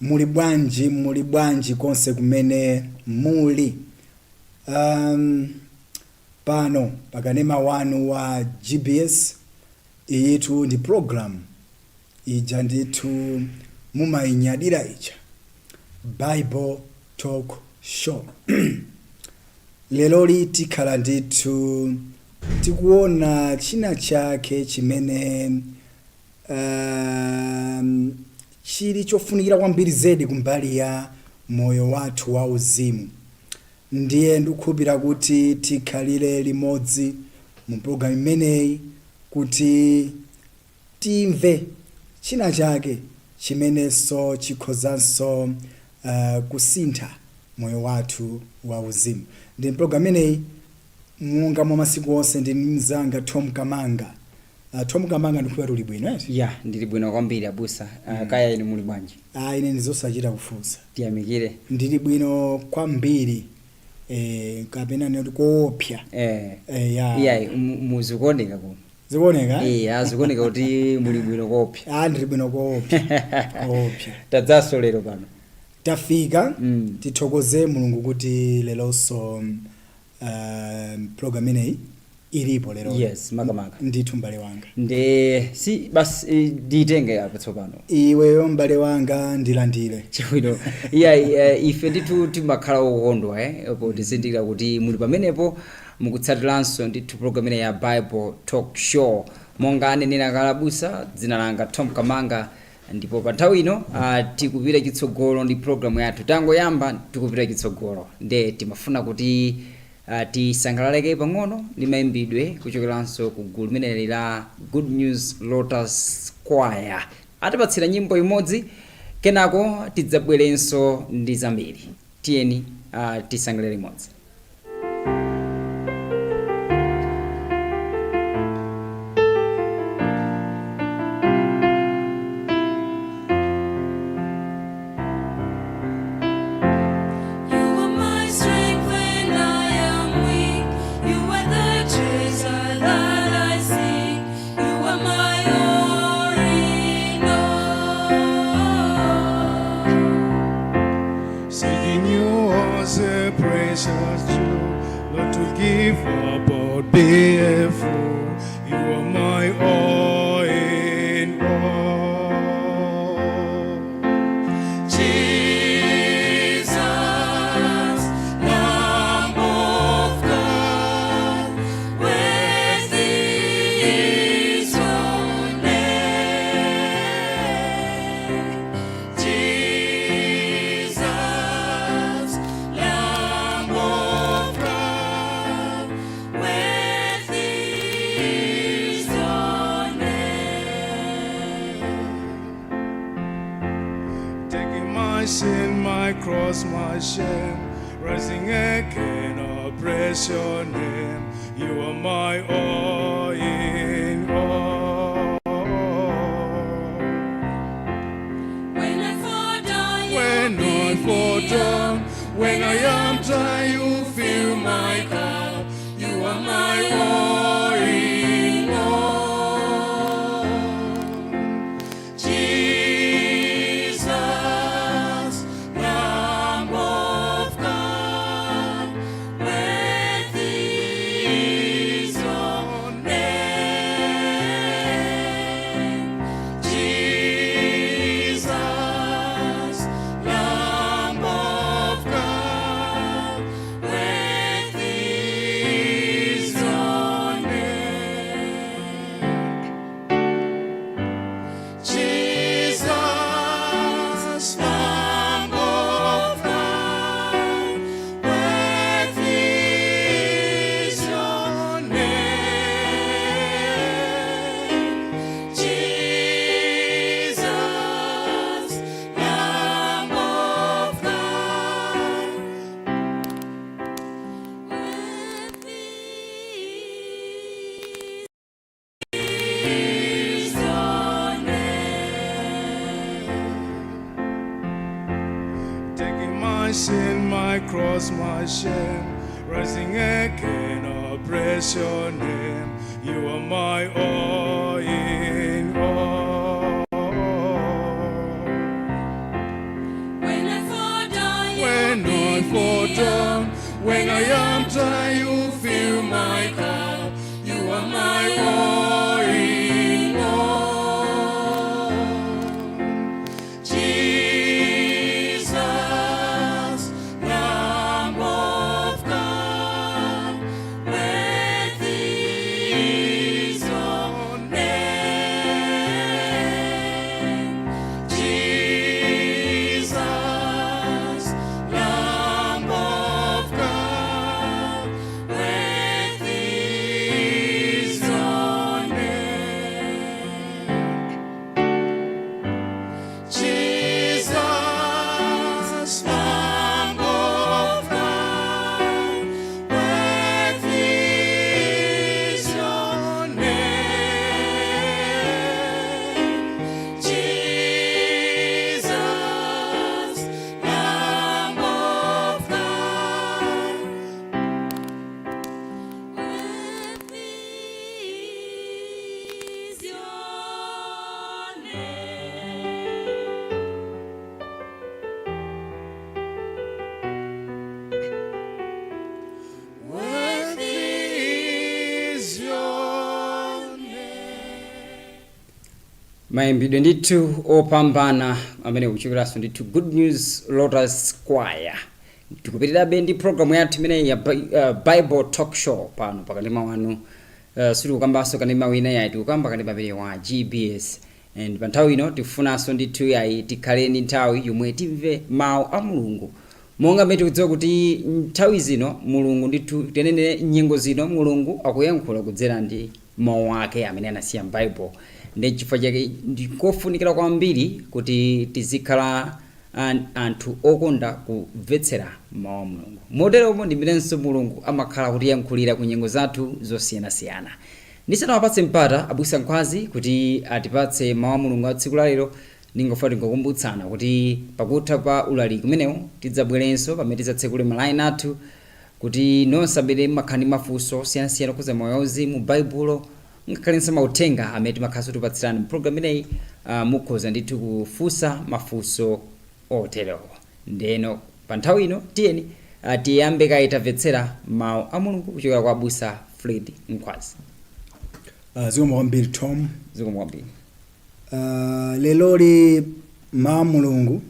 Muli bwanji, muli bwanji konse kumene muli? Pano pakanema wanu wa GBS, iyitu ndi program ija ndithu mumayinyadira ija, Bible Talk Show. Leroli tikhala ndithu tikuona china chake chimene chili chofunikira kwambiri zedi kumbali ya moyo wathu wa uzimu. Ndiye ndikukhulupirira kuti tikhalire limodzi mu programu imeneyi kuti timve china chake chimenenso chikhozanso kusintha moyo wathu wa uzimu. Ndi programu imeneyi, monga mwa masiku onse, ndi mzanga Tom Kamanga. Tom Kamanga, ndikukhulupirira tuli bwino, eti? Ya, ndili bwino kwambiri, abusa. Kaya inu muli bwanji? Ah, ine ndizosachita kufunsa. Tiyamikire. Ndili bwino kwambiri, kapena noti koopsa. Ya. Iyayi, muzikuoneka kuno. Zikuoneka, eh? Eh, azikuoneka kuti muli bwino koopsa. Ah, ndili bwino koopsa koopsa. Tadzanso lero pano. Tafika. Tithokoze Mulungu kuti leronso program imeneyi ilipo lero. Yes, makamaka. Ndithu, mbale wanga. Nde si basi, ndiyitenge apa tsopano? Iweyo, mbale wanga, ndilandire. Chabwino. Iyayi, ife ndithu timakhala okondwa potizindikira kuti muli pamenepo mukutsatiranso ndithu program imene ya Bible Talk Show. Monga anenera kale abusa, dzina langa Tom Kamanga, ndipo pa nthawi ino tikupita chitsogolo ndi programu yathu. Tangoyamba, tikupita chitsogolo. Nde timafuna kuti tisangalaleke pang'ono ndi mayimbidwe kuchokeranso ku gulu limeneli la Good News Lotus Choir. Atipatsira nyimbo imodzi, kenako tidzabwerenso ndi zambiri. Tiyeni tisangalale limodzi. You are my strength when I am weak. You are the treasure that I seek. You are my all in all. Seeking you as a precious jewel, not to give up or be a fool. You are my all in all. Jesus, Lamb of God, worthy is your name. Jesus, Lamb of God, worthy is your name. Taking my sin, my cross, my shame, rising again, I praise your name. You are my all in all. When I fall down, you When I pick fall me down, up. When I am tired, you fill my cup. You are my all in all. Jesus, Lamb of God, worthy is your name. Jesus, Lamb of God, worthy is your name. Jesus, Lamb of God, worthy is your name. Jesus, Lamb of God, worthy is your name. Taking my sin, my cross, my shame, rising again, I praise your name. You are my all in all. Mayimbidwe ndithu opambana amene kuchokeranso ndithu Good News Lotus Choir. Tikupitirabe ndi programu yathu imeneyi ya Bible Talk Show pano pakanema wanu. Sitikukambanso kanema wina yayi, tikukamba kanema amene wa GBS. And pa nthawi ino tifunanso ndithu yayi tikhale ndi nthawi yomwe timve mawu a Mulungu, monga mmene tikudziwa kuti nthawi zino Mulungu ndithu, tinene nyengo zino, Mulungu akuyankhula kudzera ndi mawu ake amene anasiya m'Bible. Ndi chifukwa chake ndikofunikira kwambiri kuti tizikhala anthu okonda kumvetsera mawu a Mulungu. Moteromo ndi mmenenso Mulungu amakhala kutiyankhulira ku nyengo zathu zosiyanasiyana. Ndisanawapatse mpata abusa Nkhwazi kuti atipatse mawu a Mulungu a tsiku lalero, ndingofuna tingokumbutsana kuti pakutha pa ulaliki umenewu tidzabwerenso pamene tidzatsekule malaini athu kuti nonse amene mmakhala ndi mafunso osiyanasiyana okhudza moyo wauzimu, Baibulo, ngakhalenso mauthenga amene timakhalanso tipatsirani mu program imeneyi, mukhoza ndithu kufunsa mafunso oterowo. Ndeno pa nthawi ino tiyeni tiyambe kaye tamvetsera mawu a Mulungu kuchokera kwa abusa Fred Nkhwazi. Zikomo kwambiri, Tom. Zikomo kwambiri. Leloli mawu a Mulungu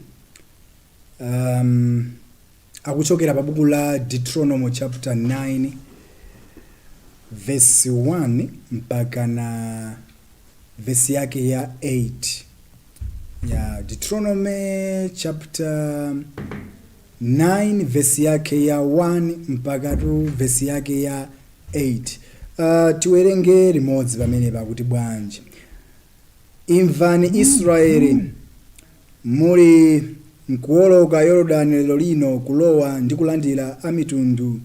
akuchokera pa buku la Deuteronomy chapter 9 verse 1 mpaka na verse yake ya 8, ya Deuteronomy chapter 9 verse yake ya 1 mpaka tu verse yake ya 8. Tiwerenge limodzi pamene pakuti bwanji? Imvani Israeli, muli nkuwoloka Yorodani lero lino kulowa ndi kulandira a mitundu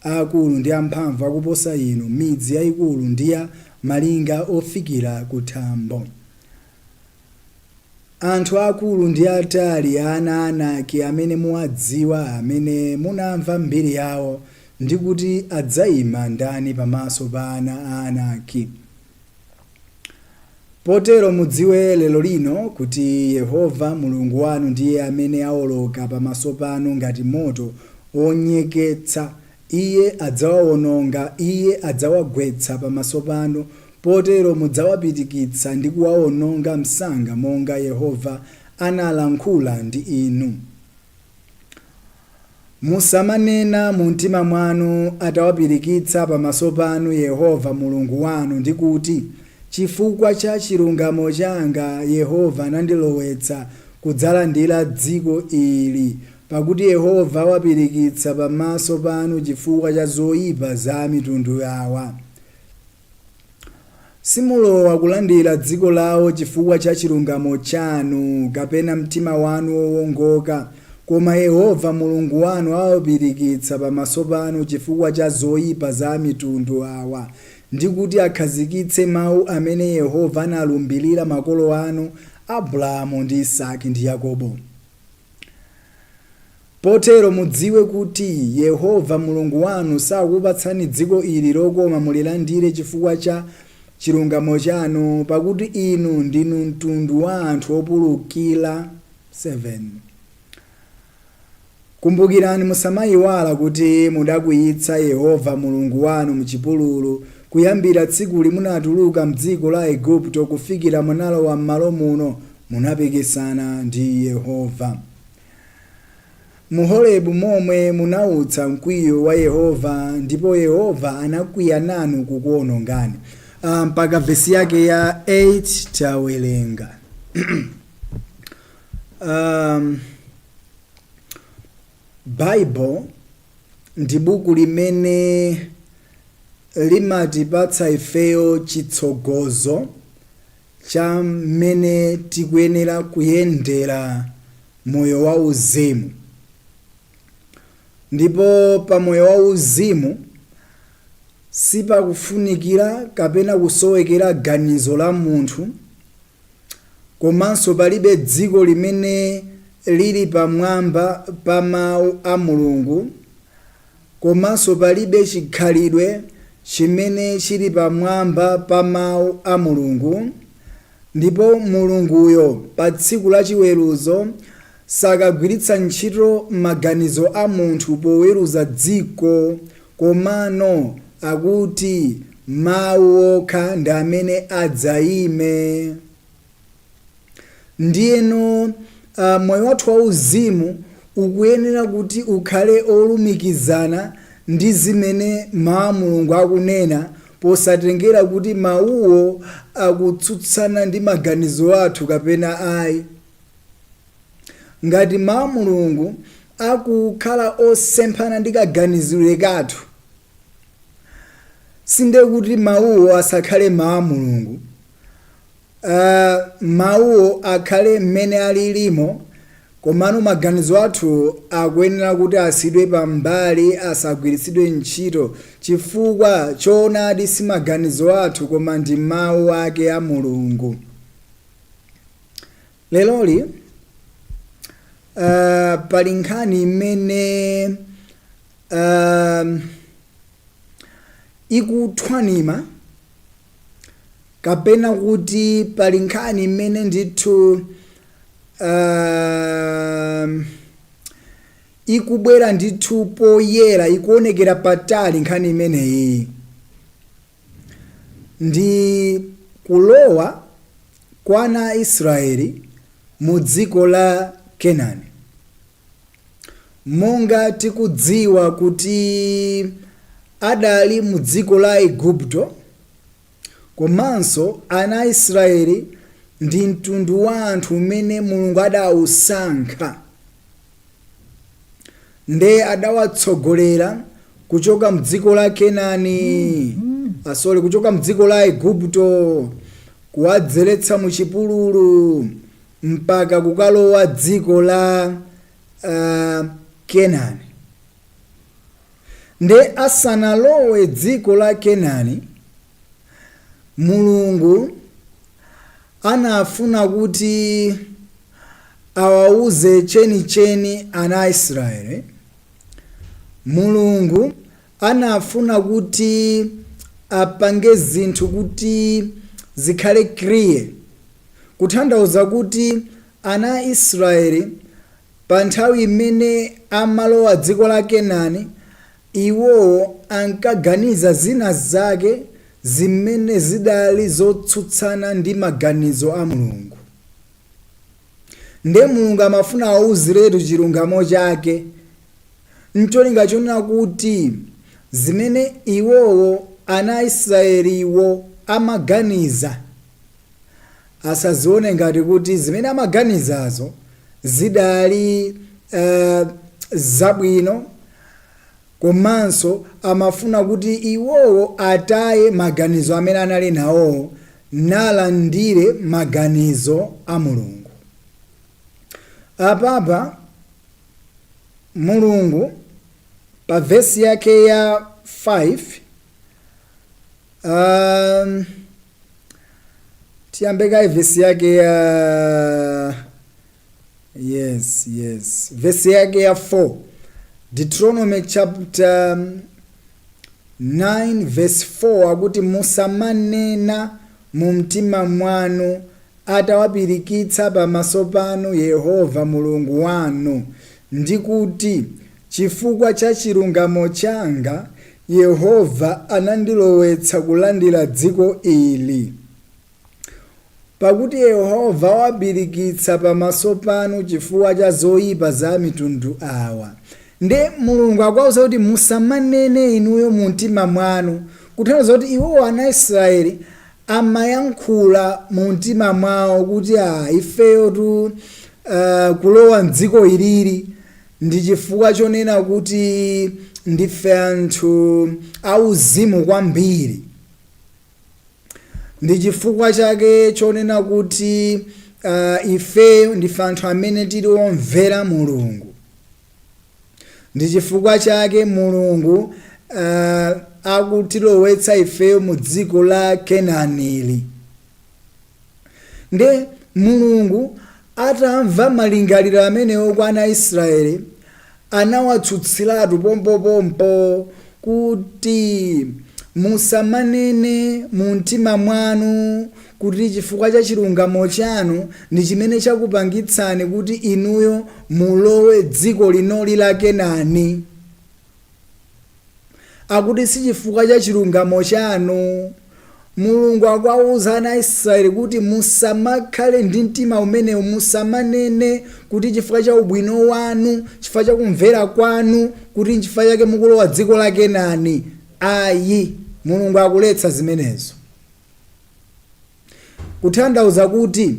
aakulu ndi amphamvu akuposa inu, midzi yayikulu ndi ya malinga ofikira kuthambo, anthu akulu ndi atali, ana Anaki amene muwadziwa, amene munamva mbiri yawo, ndi kuti adzayima ndani pamaso pa ana a Anaki? Potero mudziwe lero lino kuti Yehova Mulungu wanu ndiye amene awoloka pamaso panu ngati moto wonyeketsa. Iye adzawawononga, Iye adzawagwetsa pamaso panu. Potero mudzawapitikitsa ndi kuwawononga msanga monga Yehova analankhula ndi inu. Musamanena mu mtima mwanu atawapirikitsa pamaso panu Yehova Mulungu wanu ndi kuti, Chifukwa cha chilungamo changa Yehova anandilowetsa kudzalandira dziko ili, pakuti Yehova awapirikitsa pamaso panu chifukwa cha zoyipa za mitundu awa. Simulowa kulandira dziko lawo chifukwa cha chilungamo chanu kapena mtima wanu wowongoka, koma Yehova Mulungu wanu awapirikitsa pamaso panu chifukwa cha zoyipa za mitundu awa, ndi kuti akhazikitse mawu amene Yehova analumbirira makolo anu, Abrahamu ndi Isake ndi Yakobo. Potero mudziwe kuti Yehova Mulungu wanu sakukupatsani dziko ili lokoma mulilandire chifukwa cha chilungamo chanu, pakuti inu ndinu mtundu wa anthu opulukira. 7 Kumbukirani, musamayiwala kuti mudakwiyitsa Yehova Mulungu wanu m'chipululu, kuyambira tsikuli munatuluka m'dziko la Igupto kufikira munalowa m'malo muno, munapikisana ndi Yehova. Mu Horebu momwe munautsa mkwiyo wa Yehova, ndipo Yehova anakwiya nanu kukuwonongani. Mpaka vesi yake ya 8 tawerenga. Bible ndi buku limene limatipatsa ifeyo chitsogozo cha mmene tikuyenera kuyendera moyo wauzimu. Ndipo pa moyo wauzimu sipakufunikira kapena kusowekera ganizo la munthu, komanso palibe dziko limene lili pamwamba pa mawu a Mulungu, komanso palibe chikhalidwe chimene chili pamwamba pa mawu a Mulungu. Ndipo Mulunguyo pa tsiku la chiweruzo sakagwiritsa ntchito maganizo a munthu poweruza dziko, komano akuti mawu okha ndi amene adzayime. Ndiyeno moyo wathu wauzimu ukuyenera kuti ukhale olumikizana ndi zimene mawu a Mulungu akunena, posatengera kuti mawuwo akutsutsana ndi maganizo athu kapena ayi. Ngati mawu a Mulungu akukhala osemphana ndi kaganizidwe kathu, sindiye kuti mawuwo asakhale mawu a Mulungu. Mawuwo akhale mmene alilimo, komano maganizo athu akuyenera kuti asiyidwe pambali, asagwiritsidwe ntchito, chifukwa choonadi si maganizo athu koma ndi mawu ake a Mulungu. Leroli pali nkhani imene ikuthwanima, kapena kuti pali nkhani imene ndithu ikubwera ndithu poyera, ikuonekera patali. Nkhani imeneyi ndi kulowa kwa ana a Israeli mu dziko la Kenani. Monga tikudziwa kuti adali mu dziko la Igupto, komanso ana a Israeli ndi mtundu wa anthu umene Mulungu adawusankha, nde adawatsogolera kuchoka mdziko la Kenani, asole, kuchoka mdziko la Igupto, kuwadzeretsa mu chipululu mpaka kukalowa dziko la Kenani. Nde asanalowe dziko la Kenani, Mulungu anafuna kuti awauze chenicheni ana a Israeli. Mulungu anafuna kuti apange zinthu kuti zikhale clear, kutanthauza kuti ana a Israeli pa nthawi imene amalowa dziko la Kenani, iwowo ankaganiza zina zake zimene zidali zotsutsana ndi maganizo a Mulungu. Nde Mulungu amafuna awuziretu chilungamo chake, ncholinga chonena kuti zimene iwowo ana a Israeliwo amaganiza asazione ngati kuti zimene amaganizazo zidali zabwino, komanso amafuna kuti iwowo ataye maganizo amene anali nawowo nalandire maganizo a Mulungu. Apapa Mulungu pa vesi yake ya 5, tiyambe kayi vesi yake ya, yes, vesi yake ya 4, Deuteronomy chapter 9 verse 4, akuti, "Musamanena mu mtima mwanu, atawapirikitsa pamaso panu Yehova Mulungu wanu, ndi kuti, 'Chifukwa cha chilungamo changa Yehova anandilowetsa kulandira dziko ili.' Pakuti Yehova wapirikitsa pamaso panu chifukwa cha zoyipa za mitundu awa." Nde Mulungu akuwauza kuti musamanene inuyo mu mtima mwanu, kutanthauza kuti iwowo ana Israeli amayankhula mu mtima mwawo kuti, "A ifeyo tu kulowa mdziko ilili ndi chifukwa chonena kuti ndife anthu auzimu kwambiri, ndi chifukwa chake chonena kuti ifeyo ndife anthu amene tili omvera Mulungu, ndi chifukwa chake Mulungu akutilowetsa ifeyo mu dziko la Kenanili." Nde Mulungu atamva malingaliro amenewo kwa ana a Israeli, anawatsutsiratu pompopompo kuti, "Musamanene mu mtima mwanu kuti chifukwa cha chilungamo chanu ndi chimene chakupangitsani kuti inuyo mulowe dziko linoli la Kenani." Akuti si chifukwa cha chilungamo chanu. Mulungu akuwauza ana a Israeli kuti musamakhale ndi mtima umenewu, musamanene kuti chifukwa cha ubwino wanu, chifukwa cha kumvera kwanu, kuti nchifukwa chake mukulowa dziko la Kenani. Ayi, Mulungu akuletsa zimenezo. Kutanthauza kuti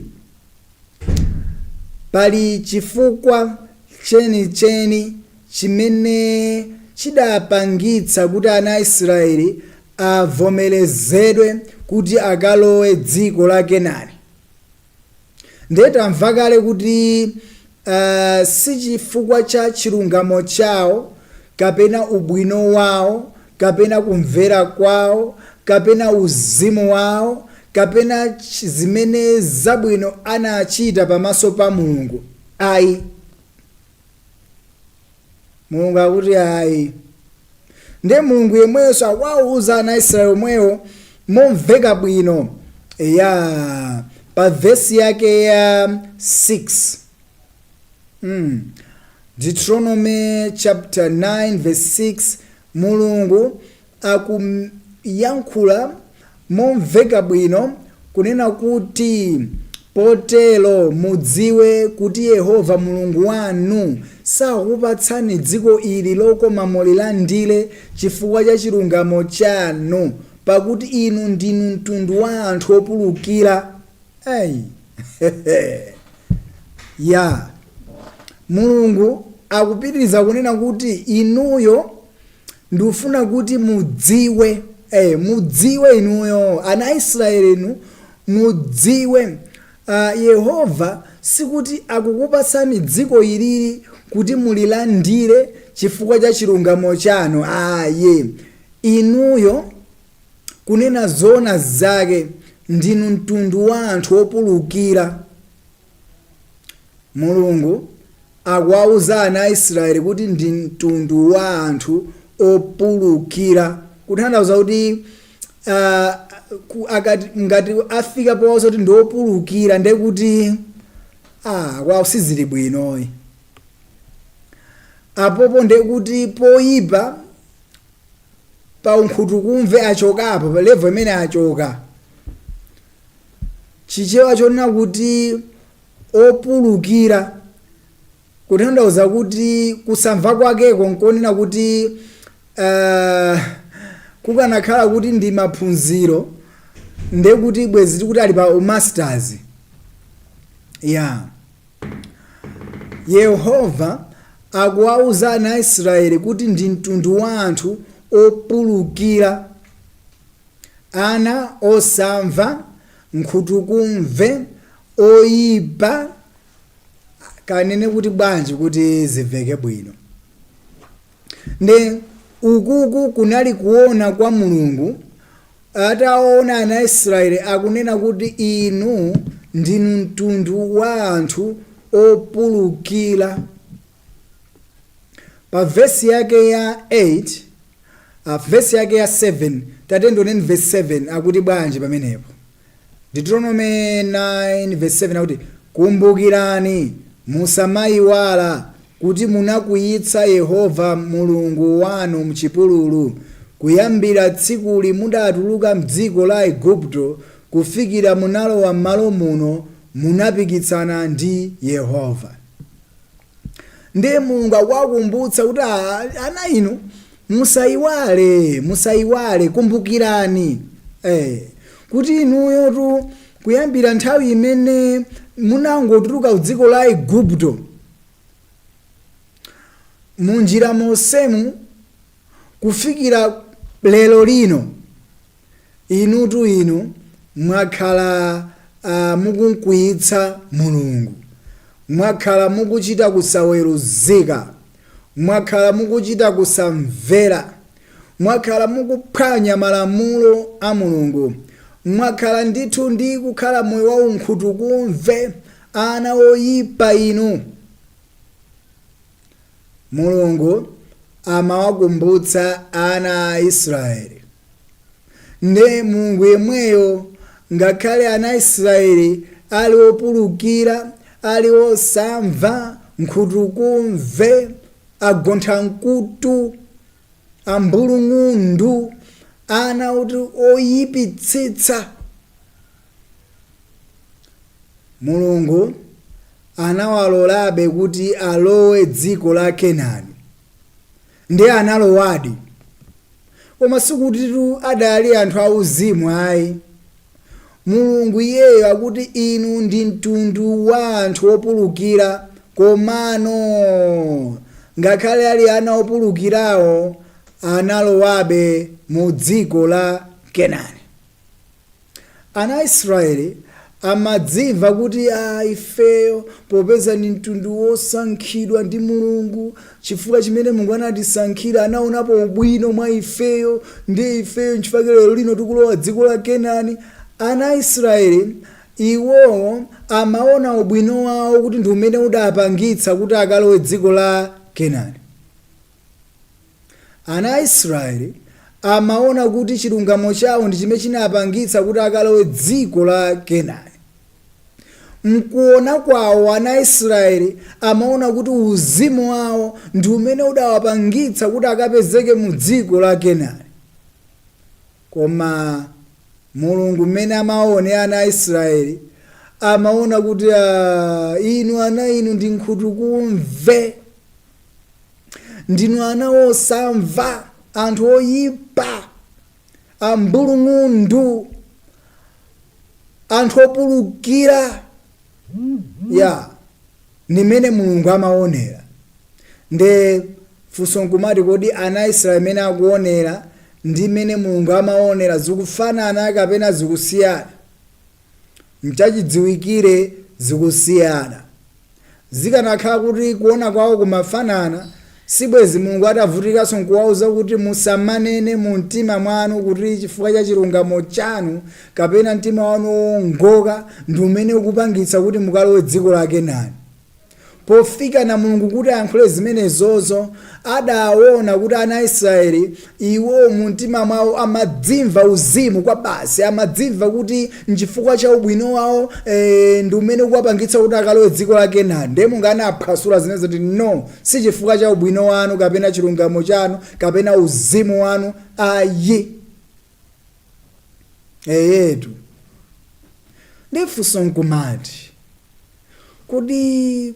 pali chifukwa chenicheni chimene chidapangitsa kuti ana a Israeli avomerezedwe kuti akalowe dziko la Kenani. Ndiye tamva kale kuti si chifukwa cha chilungamo chawo kapena ubwino wawo kapena kumvera kwawo kapena uzimu wawo kapena zimene zabwino anachita pamaso pa Mulungu. Ayi. Mulungu akuti ayi. Ndiye Mulungu yemwenso akuwauza ana a Israeli omwewo momveka bwino ya pa vesi yake ya 6. Deuteronomy chapter 9 verse 6, Mulungu akuyankhula momveka bwino kunena kuti potero mudziwe kuti Yehova Mulungu wanu sakupatsani dziko ili lokoma mulilandire chifukwa cha chilungamo chanu, pakuti inu ndinu mtundu wa anthu opulukira. Ayi. Ya, Mulungu akupitiriza kunena kuti inuyo ndikufuna kuti mudziwe, mudziwe inuyo ana a Israeli inu mudziwe, Yehova sikuti akukupatsani dziko ilili kuti mulilandire chifukwa cha chilungamo chanu. Ayi, inuyo kunena zoona zake ndinu mtundu wa anthu opulukira. Mulungu akuwauza ana a Israeli kuti ndi mtundu wa anthu opulukira, kutanthauza kuti akati ngati afika powauza kuti ndi opulukira, ndiye kuti kwawo sizili bwinoyi. Apopo ndiye kuti poyipa pa unkhutukumve achokapo pa level imene achoka. Chichewa chonena kuti opulukira kutanthauza kuti kusamva kwakeko nkonena kuti kukanakhala kuti ndi maphunziro ndiye kuti bwezi tikuti ali pa masters ya. Yehova akuwauza ana a Israeli kuti ndi mtundu wa anthu opulukira, ana osamva, nkhutukumve, oyipa. Kanene kuti bwanji kuti zimveke bwino? Ndi ukuku kunali kuona kwa Mulungu ataona ana a Israeli akunena kuti inu ndinu mtundu wa anthu opulukira. Pa vesi yake ya 8, vesi yake ya 7, tatendoneni verse 7 akuti bwanji pamenepo? Deuteronomy 9 verse 7 akuti kumbukirani, musamayiwala kuti munakwiyitsa Yehova Mulungu wanu mchipululu, kuyambira tsikuli mudatuluka mdziko la Igupto kufikira munalowa m'malo muno munapikisana ndi Yehova. Ndiye Mulungu akuwakumbutsa kuti ana inu musayiwale, musayiwale, kumbukirani kuti inuyotu kuyambira nthawi imene munangotuluka dziko la Igupto munjira monsemu kufikira lero lino, inutu inu mwakhala mukunkwiyitsa Mulungu, mwakhala mukuchita kusaweruzika, mwakhala mukuchita kusamvera, mwakhala mukuphwanya malamulo a Mulungu, mwakhala ndithu ndi kukhala moyo wa unkhutukumve, ana oyipa inu. Mulungu amawakumbutsa ana a Israeli. Nde Mulungu yemweyo, ngakhale ana a Israeli ali opulukira, ali osamva, nkhutukumve, agontha mkutu, ambulung'undu, Ana oti oyipitsitsa. Mulungu anawalolabe kuti alowe dziko la Kenani. Ndiye analowadi. Koma sikutitu adali anthu auzimu ayi. Mulungu iyeyo akuti inu ndi mtundu wa anthu opulukira, komano ngakhale ali ana opulukirawo analowabe mu dziko la Kenani. Ana a Israeli amadzimva kuti a ifeyo popeza ndi mtundu wosankhidwa ndi Mulungu, chifukwa chimene Mulungu anatisankhira, anaonapo ubwino mwa ifeyo, ndiye ifeyo nchifukwa lero lino tikulowa dziko la Kenani. Ana a Israeli iwowo amaona ubwino wawo kuti ndi umene udapangitsa kuti akalowe dziko la Kenani. Ana a Israeli amaona kuti chilungamo chawo ndi chimene chinapangitsa kuti akalowe dziko la Kenani. Mkuona kwawo ana a Israeli amaona kuti uzimu wawo ndi umene udawapangitsa kuti akapezeke mu dziko la Kenani. Koma Mulungu mmene amaone ana a Israeli amaona kuti ah, inu ana inu ndi nkhutukumve, ndinu ana osamva, anthu oyipa, ambulung'undu, anthu opulukira. Ya, ndimene Mulungu amaonera. Nde funso nkumati, kodi ana a Israeli mmene akuonera ndi mmene Mulungu amaonera zikufanana kapena zikusiyana? Nchachidziwikire zikusiyana. Zikanakhala kuti kuona kwawo kumafanana, sibwezi Mulungu atavutikanso nkuwauza kuti musamanene mu mtima mwanu kuti chifukwa cha chilungamo chanu kapena mtima wanu wowongoka ndi umene ukupangitsa kuti mukalowe dziko la Kenani. Pofika na Mulungu kuti ayankhule zimenezozo, adaona kuti ana a Israeli iwo mu mtima mwawo amadzimva uzimu kwa basi, amadzimva kuti nchifukwa cha ubwino wawo ndi umene ukuwapangitsa kuti akalowe dziko la Kenani. Ndiye Mulungu anaphwasula zimenezo kuti no, si chifukwa cha ubwino wanu kapena chilungamo chanu kapena uzimu wanu ayi. Eyetu. Ndiye funso nkumati, kodi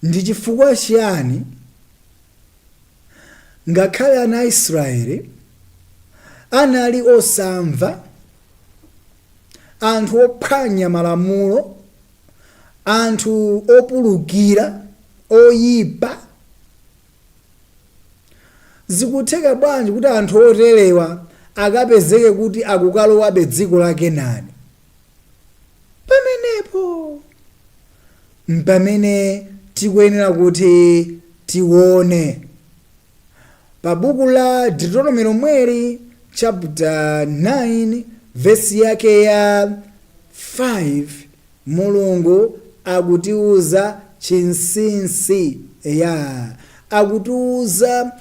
ndi chifukwa chiyani ngakhale ana a Israeli anali osamva, anthu ophwanya malamulo, anthu opulukira, oyipa, zikutheka bwanji kuti anthu oterewa akapezeke kuti akukalowabe dziko la Kenani? Pamenepo mpamene tikuyenera kuti tione pa buku la Deuteronomy lomweli, chapter 9 vesi yake ya 5. Mulungu akutiuza chinsinsi, ya akutiuza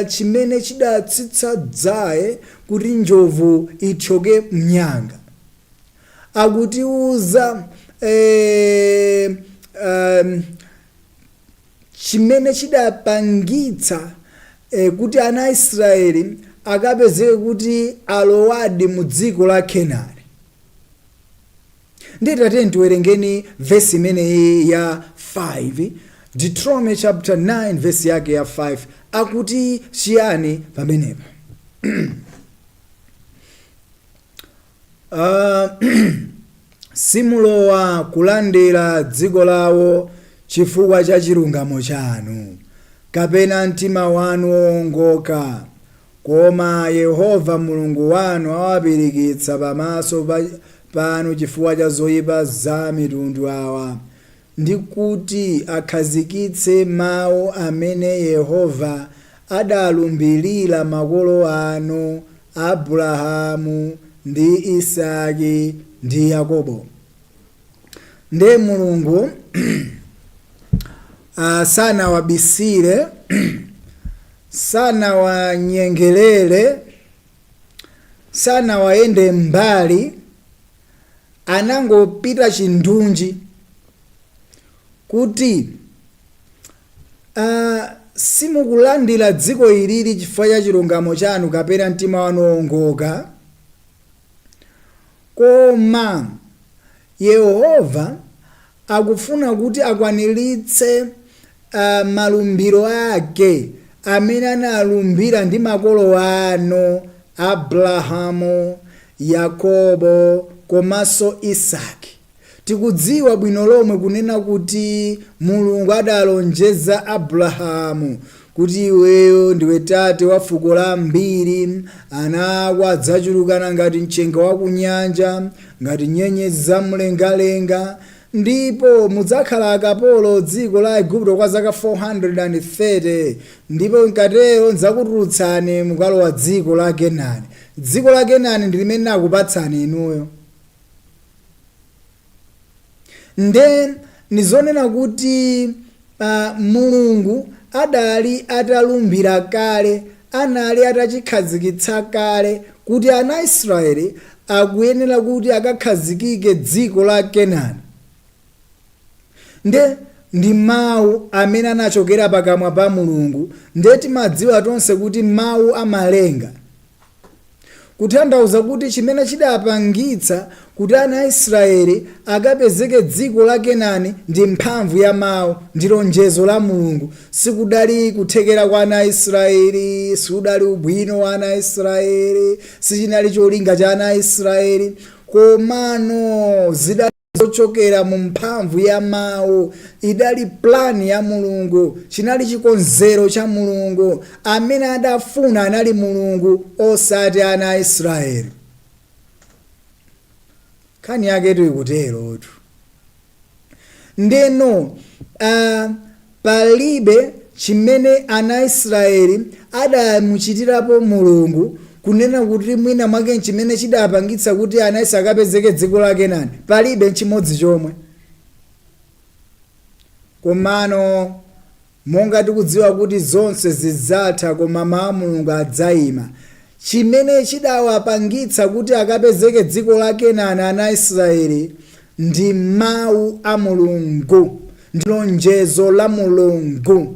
chimene chidatsitsa dzaye kuti njovu ithyoke mnyanga. Akutiuza chimene chidapangitsa kuti ana a Israeli akapezeke kuti alowadi mu dziko la Kenani. Ndiye tatiyeni tiwerengeni vesi imeneyi ya 5, Deuteronomy chapter 9 vesi yake ya 5, akuti chiyani pamenepa? Simulowa kulandira dziko lawo chifukwa cha chilungamo chanu, kapena mtima wanu wowongoka, koma Yehova Mulungu wanu awapirikitsa pamaso panu chifukwa cha zoipa za mitundu awa, ndi kuti akhazikitse mau amene Yehova adalumbirira makolo anu, Abrahamu, ndi Isaki, ndi Yakobo. Ndiye Mulungu sanawabisire, sanawanyengerere, sanawayende mbali, anangopita chindunji kuti Simukulandira dziko ilili chifukwa cha chilungamo chanu kapena mtima wanu wowongoka, koma Yehova akufuna kuti akwaniritse malumbiro ake amene analumbira ndi makolo anu Abrahamu, Yakobo komanso Isake. Tikudziwa bwino lomwe kunena kuti Mulungu adalonjeza Abrahamu kuti iweyo ndiwe tate wa fuko la ambiri, ana ako adzachulukana ngati mchenga wa kunyanja, ngati nyenyezi za mlengalenga, ndipo mudzakhala akapolo dziko la Igupto kwa zaka 430, ndipo nkatero ndzakutulutsani mukalowa dziko la Kenani. Dziko la Kenani ndi limene nakupatsani inuyo. Nde nizonena kuti Mulungu adali atalumbira kale, anali atachikhazikitsa kale kuti ana a Israeli akuyenera kuti akakhazikike dziko la Kenani. Nde ndi mawu amene anachokera pakamwa pa Mulungu, nde timadziwa tonse kuti mawu amalenga. Kutanthauza kuti chimene chidapangitsa kuti ana a Israeli akapezeke dziko la Kenani ndi mphamvu ya mawu, ndi lonjezo la Mulungu. Sikudali kuthekera kwa ana a Israeli, sikudali ubwino wa ana a Israeli, sichinali cholinga cha ana a Israeli, komano zidali zochokera mu mphamvu ya mawu. Idali plan ya Mulungu, chinali chikonzero cha Mulungu. Amene adafuna anali Mulungu, osati ana a Israeli. Nkhani yaketu ikuterotu. Ndeno palibe chimene ana a Israeli adamuchitirapo Mulungu kunena kuti mwina mwake nchimene chidapangitsa kuti ana a Israeli akapezeke dziko la Kenani. Palibe nchimodzi chomwe. Komano monga tikudziwa kuti zonse zidzatha koma mawu a Mulungu adzaima, chimene chidawapangitsa kuti akapezeke dziko la Kenani ana a Israeli ndi mawu a Mulungu, ndi lonjezo la Mulungu.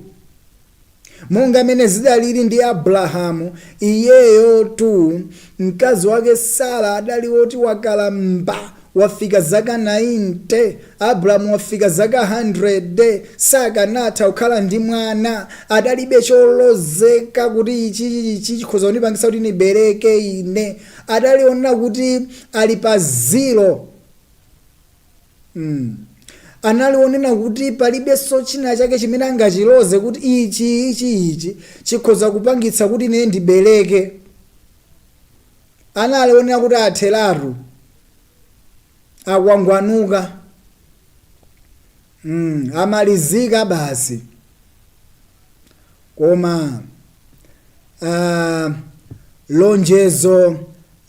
Monga mene zidalili ndi Abrahamu, iyeyotu mkazi wake Sara adali woti wakalamba, wafika zaka 90, Abrahamu wafika zaka 100, sakanatha kukhala ndi mwana, adalibe cholozeka kuti ichi ichi chikhoza kundipangitsa kuti nibereke ine. Adali onena kuti ali pa zero. Anali onena kuti palibenso china chake chimene angachiloze kuti ichi ichi ichi chikhoza kupangitsa kuti ine ndibereke. Anali onena kuti atheratu, akwangwanuka, amalizika basi. Koma lonjezo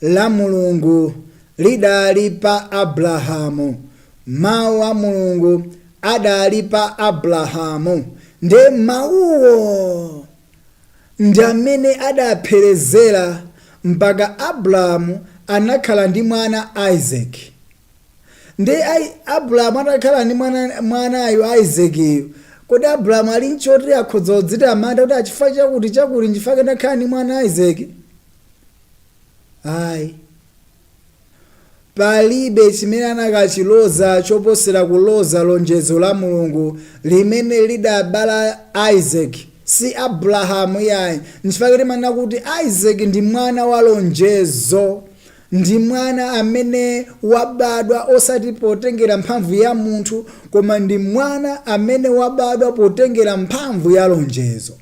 la Mulungu lidali pa Abrahamu. Mawu a Mulungu adali pa Abrahamu. Nde mawuwo ndi amene adapherezera mpaka Abrahamu anakhala ndi mwana Isake. Nde Abrahamu atakhala ndi mwana, mwanayu Isakeyu, kodi Abrahamu ali nchoti akhoza kudzitamanda kuti achifukwa chakuti chakuti nchifukwa ndakhala ndi mwana Isake? Ayi. Palibe chimene anakachiloza choposera kuloza lonjezo la Mulungu limene lidabala Isake, si Abrahamu iyayi. Nchifukwa timanena kuti Isake ndi mwana wa lonjezo. Ndi mwana amene wabadwa osati potengera mphamvu ya munthu, koma ndi mwana amene wabadwa potengera mphamvu ya lonjezo.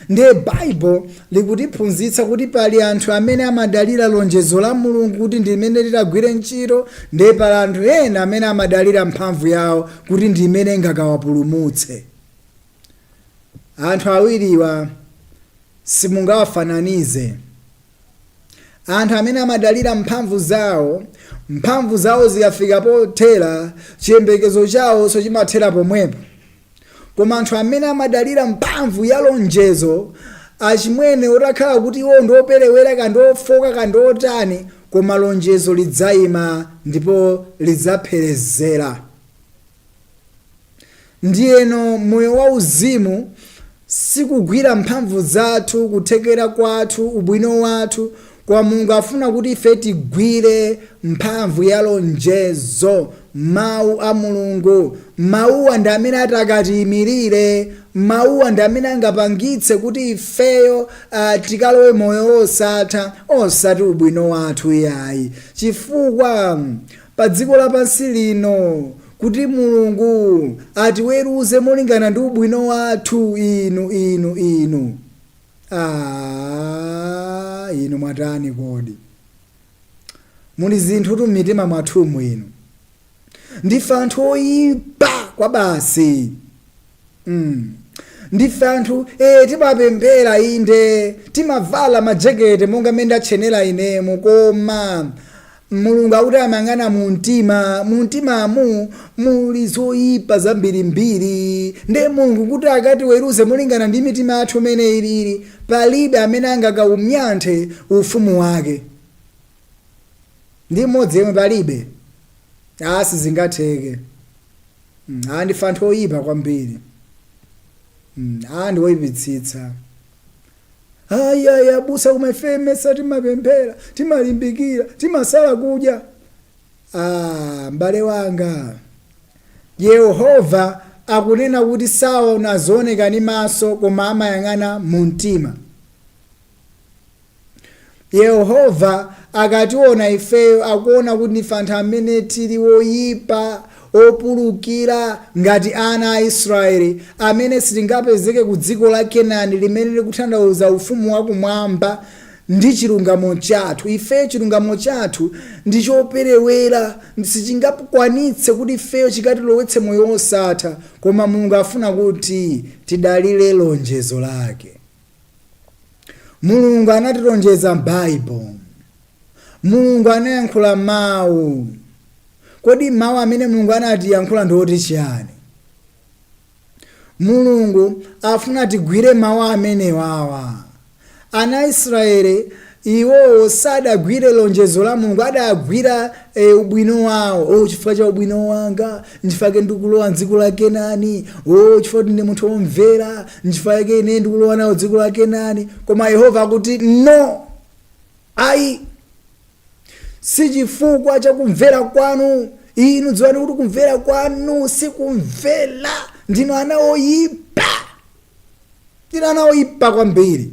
Ndiye Baibulo likutiphunzitsa kuti pali anthu amene amadalira lonjezo la Mulungu kuti ndi limene litagwire ntchito, ndiye pali anthu ena amene amadalira mphamvu yawo kuti ndi imene ingakawapulumutse. Anthu awiriwa simungawafananize. Anthu amene amadalira mphamvu zawo, mphamvu zawo zikafika pothera, chiyembekezo chawonso chimathera pomwepo. Koma anthu amene amadalira mphamvu ya lonjezo, achimwene, utakhala kuti iwo ndi operewera kaya ndi ofooka kaya ndi otani, koma lonjezo lidzayima ndipo lidzapherezera. Ndiyeno moyo wauzimu. Sikugwira mphamvu zathu, kuthekera kwathu, ubwino wathu, koma Mulungu afuna kuti ife tigwire mphamvu ya lonjezo, mawu a Mulungu. Mawuwa ndi amene atakatiyimirire, mawuwa ndi amene angapangitse kuti ifeyo tikalowe moyo wosatha, osati ubwino wathu yayi. Chifukwa pa dziko lapansi lino kuti Mulungu atiweruze molingana ndi ubwino wathu, inu inu inu inu mwatani kodi? Muli zinthu tu m'mitima mwathumu inu. Ndife anthu oyipa kwa basi. Ndife anthu timapemphera inde, timavala majekete monga mmene ndatchenera inemu, koma Mulungu akuti amayang'ana mu mtima. Mu mtimamu muli zoyipa zambirimbiri, nde Mulungu kuti akatiweruze molingana ndi mitima yathu imene ilili, palibe amene angakaumyanthe ufumu wake ndi mmodzi yemwe, palibe. Sizingatheke. Ndife anthu oyipa kwambiri. Ndi woyipitsitsa. Ayi, ayi, abusa, koma ife mesa timapemphera, timalimbikira, timasala kudya. M'bale wanga, Yehova akunena kuti saona zooneka ndi maso, koma amayang'ana mu mtima. Yehova akationa ifeyo, akuona kuti ndife anthu amene tili woyipa, opulukira, ngati ana a Israeli amene sitingapezeke ku dziko la Kenani, limene likutanthauza ufumu wakumwamba, ndi chilungamo chathu. Ifeyo chilungamo chathu ndi choperewera, sichingakwanitse kuti ifeyo chikatilowetse moyo wosatha, koma Mulungu afuna kuti tidalire lonjezo lake. Mulungu anatilonjeza m'Baibulo. Mulungu anayankhula mawu. Kodi mawu amene Mulungu anatiyankhula ndi oti chiyani? Mulungu afuna tigwire mawu amenewawa. Ana a Israeli iwowo sadagwire lonjezo la Mulungu, adagwira ubwino wawo. "Oh, chifukwa cha ubwino wanga nchifukwa ndikulowa mdziko la Kenani. Oh, chifukwa kuti ndi munthu womvera nchifukwa chake ine ndikulowa nawo dziko la Kenani." Koma Yehova akuti no, ayi, si chifukwa cha kumvera kwanu. Inu dziwani kuti kumvera kwanu sikumvera, ndinu ana oyipa, ndinu ana oyipa kwambiri.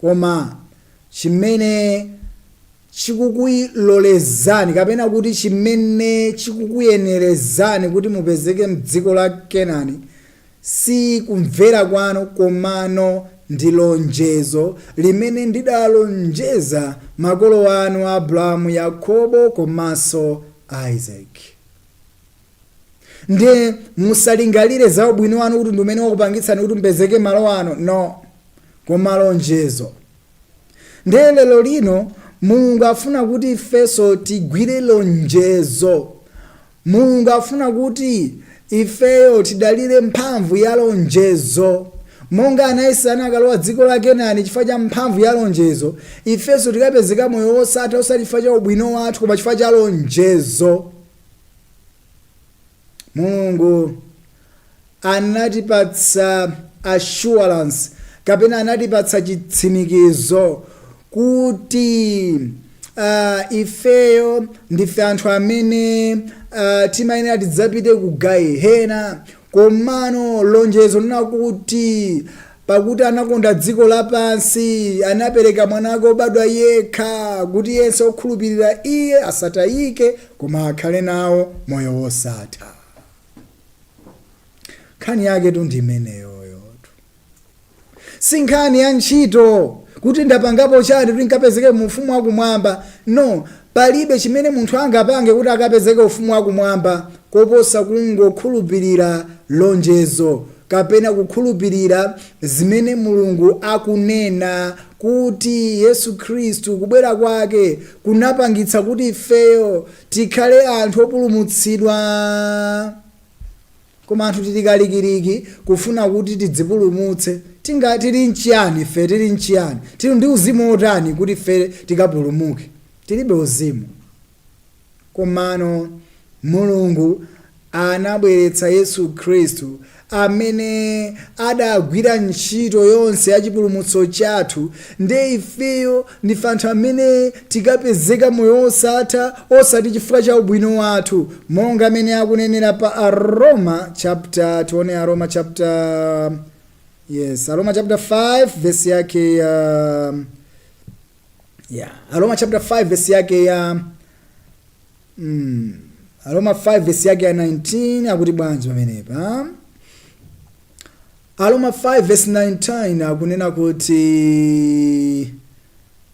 Koma chimene chikukulolezani, kapena kuti chimene chikukuyenerezani kuti mupezeke mdziko la Kenani, si kumvera kwanu, komano ndi lonjezo limene ndidalonjeza makolo anu Abrahamu, Yakobo komanso Isaac. Ndiye musalingalire za ubwino wanu kuti ndi umene wakupangitsani kuti mupezeke malo ano, no, koma lonjezo. Ndiye lero lino Mulungu afuna kuti ifenso tigwire lonjezo. Mulungu afuna kuti ifeyo tidalire mphamvu ya lonjezo. Monga ana Israeli anakalowa dziko la Kenani chifukwa cha mphamvu ya lonjezo, ifenso tikapezeka moyo wosatha osati chifukwa cha ubwino wathu, koma chifukwa cha lonjezo. Mulungu anatipatsa assurance, kapena anatipatsa chitsimikizo kuti ifeyo ndife anthu amene timayenera tidzapite ku gahena. Komano lonjezo lina kuti, "Pakuti anakonda dziko lapansi, anapereka mwana wake wobadwa yekha, kuti yense okhulupirira iye asatayike, koma akhale nawo moyo wosatha." Nkhani yake tu ndi imeneyoyotu. Si nkhani ya ntchito kuti ndapangapo chani kuti nkapezeke mu ufumu wakumwamba, no. Palibe chimene munthu angapange kuti akapezeke ufumu wakumwamba koposa kungokhulupirira lonjezo, kapena kukhulupirira zimene Mulungu akunena kuti Yesu Khristu kubwera kwake kunapangitsa kuti ifeyo tikhale anthu opulumutsidwa. Koma anthu tili kalikiliki kufuna kuti tidzipulumutse. Tinga tili nchiyani ife? Tili nchiyani? Tili ndi uzimu otani kuti ife tikapulumuke? Tilibe uzimu. Komano Mulungu anabweretsa Yesu Khristu. amene adagwira ntchito yonse ya chipulumutso chathu, ndiye ifeyo ndife anthu amene tikapezeka moyo wosatha, osati chifukwa cha ubwino wathu, monga amene akunenera pa Aroma chapter, tione Aroma chapter, yes, Aroma chapter 5 verse yake ya, yeah, Aroma chapter 5 verse yake ya Aroma 5 verse yake ya 19 akuti bwanji pamenepa? Aroma 5 verse 19 akunena kuti,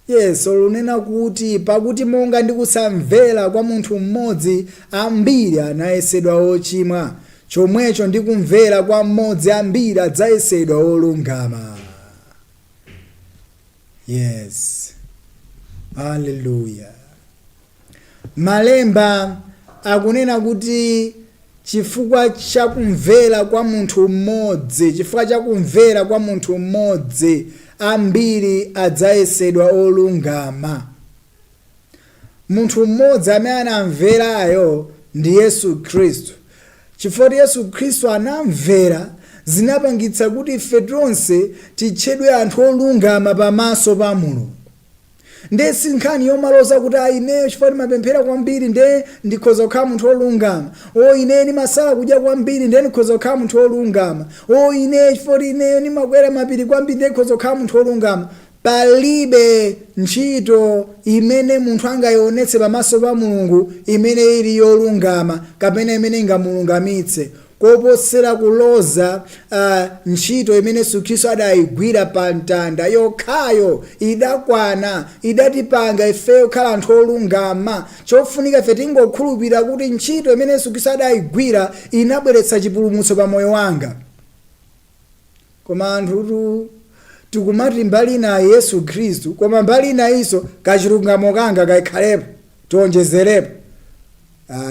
yes, lunena kuti, "Pakuti monga ndi kusamvera kwa munthu mmodzi ambiri anayesedwa ochimwa, chomwecho ndi kumvera kwa mmodzi ambiri adzayesedwa olungama." Yes, haleluya. Malemba akunena kuti chifukwa chakumvera kwa munthu mmodzi, chifukwa chakumvera kwa munthu mmodzi ambiri adzayesedwa olungama. Munthu mmodzi amene anamverayo ndi Yesu Khristu. Chifukwa Yesu Khristu anamvera, zinapangitsa kuti ife tonse titchedwe anthu olungama pamaso pa Mulungu. Nde si nkhani yomaloza kuti, "Ayi, ineyo chifukwa ndimapemphera kwambiri nde ndikhoza kukhala munthu wolungama," "O, ine ndimasala kudya kwambiri nde ndikhoza kukhala munthu wolungama," "O, ine chifukwa ineyo ndimakwera mapiri kwambiri nde ndikhoza kukhala munthu wolungama." Palibe ntchito imene munthu angayionetse pamaso pa Mulungu imene ili yolungama kapena imene ingamulungamitse koposera kuloza ntchito imene Yesu Khristu adayigwira pa mtanda. Yokhayo idakwana, idatipanga ifeyo kukhala anthu olungama. Chofunika ife tingokhulupirira kuti ntchito imene Yesu Khristu adayigwira inabweretsa chipulumutso pa moyo wanga. Koma anthutu tikumati mbali inayi Yesu Khristu, koma mbali inayinso kachilungamo kanga kaikhalepo, tionjezerepo.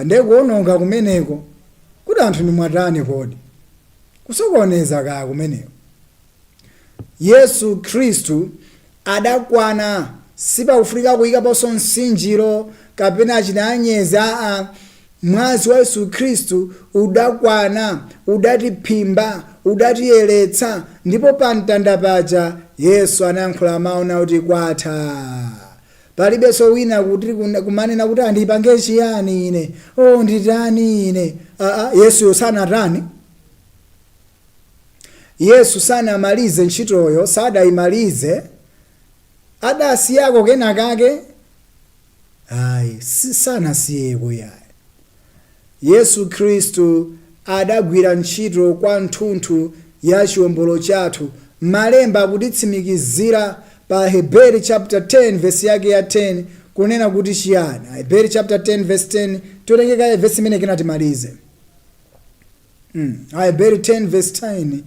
Ndekuononga kumeneko. Kuti anthu nimwatani kodi? Kusokoneza kaya kumeneko. Yesu Khristu adakwana, sipakufunika kuyikaponso msinjiro kapena chinanyeza. Aa, mwazi wa Yesu Khristu udakwana, udatiphimba, udatiyeretsa. Ndipo pa mtanda paja Yesu anayankhula mawu nakuti, "Kwatha." Palibenso wina kuti kumanena kuti, "Andipange chiyani ine? O, nditani ine?" Aa, Yesuyo sanatani, Yesu sanamalize ntchitoyo, sadayimalize, adasiyako kenakake? Ayi, sanasiyeko yayi. Yesu Khristu adagwira ntchito kwa nthunthu ya chiwombolo chathu. Malemba akutitsimikizira pa Heberi chapter 10 verse yake ya 10 kunena kuti chiyani? Heberi chapter 10 verse 10. Tiwerenge verse imene kena timalize. Aheberi 10 verse 10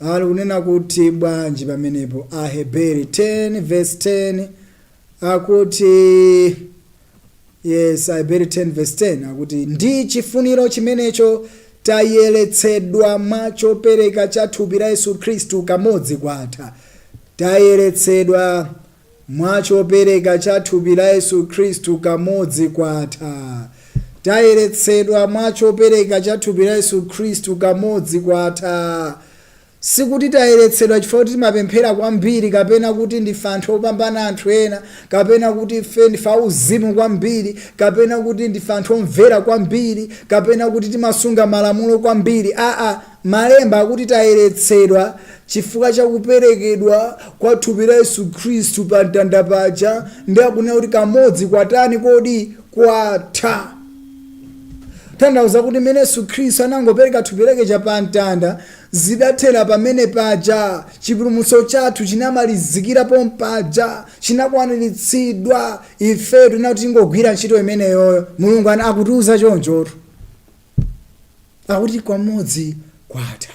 ali kunena kuti bwanji pamenepo? Aheberi 10 verse 10 akuti, yes, Aheberi 10 verse 10 akuti, "Ndi chifuniro chimenecho tayeretsedwa mwa chopereka cha thupi la Yesu Khristu kamodzi kwatha." Tayeretsedwa mwa chopereka cha thupi la Yesu Khristu kamodzi kwatha. Tayeretsedwa mwa chopereka cha thupi la Yesu Khristu kamodzi kwatha. Sikuti tayeretsedwa chifukwa kuti timapemphera kwambiri, kapena kuti ndife anthu opambana anthu ena, kapena kuti ife ndife auzimu kwambiri, kapena kuti ndife anthu omvera kwambiri, kapena kuti timasunga malamulo kwambiri. Aa, malemba akuti tayeretsedwa chifukwa chakuperekedwa kwa thupi la Yesu Khristu pa mtanda paja, ndi akunena kuti kamodzi kwatani kodi? Kwatha. Tanthauza kuti mmene Yesu Khristu anangopereka thupi lake cha pa mtanda, zidathera pamene paja. Chipulumutso chathu chinamalizikira pompaja, chinakwaniritsidwa. Ife tinati tingogwira ntchito imeneyoyo. Mulungu akutiuza chonchotu, akuti kamodzi kwatha.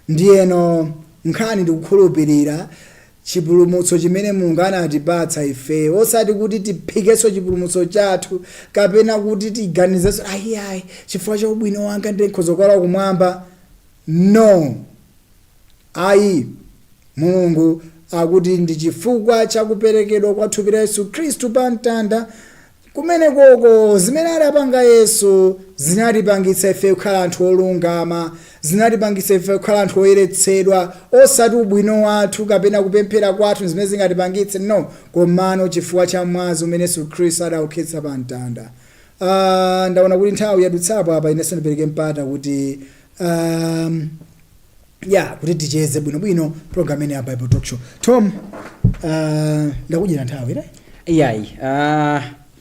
Ndiyeno nkhani ndikukhulupirira chipulumutso chimene Mulungu anatipatsa ife, osati kuti tiphikenso chipulumutso chathu kapena kuti tiganizenso, "Ayi, ayi, chifukwa cha ubwino wanga ndiye nkhoza kukhala kumwamba." No, ayi. Mulungu akuti ndi chifukwa chakuperekedwa kwa thupi la Yesu Khristu pa mtanda kumenekoko, zimene adapanga Yesu zinatipangitsa ife kukhala anthu olungama. Zinatipangitsa ife kukhala anthu oyeretsedwa, osati ubwino wathu kapena kupemphera kwathu zimene zingatipangitse, no, komano chifukwa cha mwazi umene Yesu Khristu adawukhetsa pa mtanda. Ndaona kuti nthawi yadutsapo apa. Inenso ndipereke mpata kuti ya kuti ticheze bwinobwino program imene ya Bible Talk Show. Tom, ndakudyera nthawi, right? Iyayi,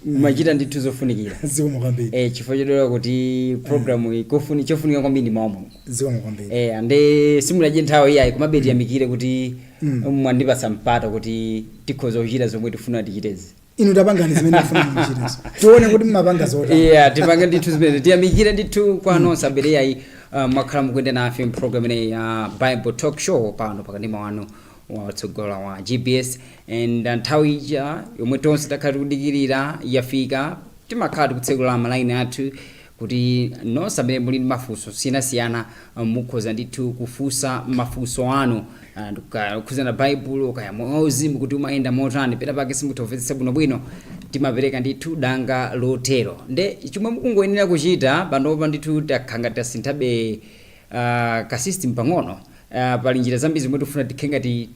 machita ndithu zofunikira. Zikomo kwambiri. Chifukwa chodera kuti programu iyi chofunika kwambiri ndi mawu a Mulungu. Zikomo kwambiri. Ande simunadye nthawi iyayi, komabe tiyamikire kuti mwandipatsa mpata kuti tikhoza kuchita zomwe tifuna tichitezi. Inu tapangani zimene mufuna muchitezo, tione kuti mmapanga zotani. Yeah, tipange ndithu zimene tiyamikire ndithu kwa nonse amene iyayi mwakhala mukuyenda nafe mpulogalamu imeneyi ya Bible Talk Show pano pakanema wanu watsogola wa GBS. And nthawi ija yomwe tonse takhala tikudikirira yafika. Timakhala tikutsekula malaini athu kuti nonse amene muli ndi mafunso osiyanasiyana mukhoza ndithu kufunsa mafunso anu kukhuzana Baibulo kaya mwauzimu kuti umayenda motani, pena pake simutha kumvetsetsa bwinobwino. Timapereka ndithu danga lotero. Nde chomwe mukungoyenera kuchita panopa ndithu, takhanga tasinthabe ka system pang'ono. Pali njira zambiri zomwe tikufuna tikhe ngati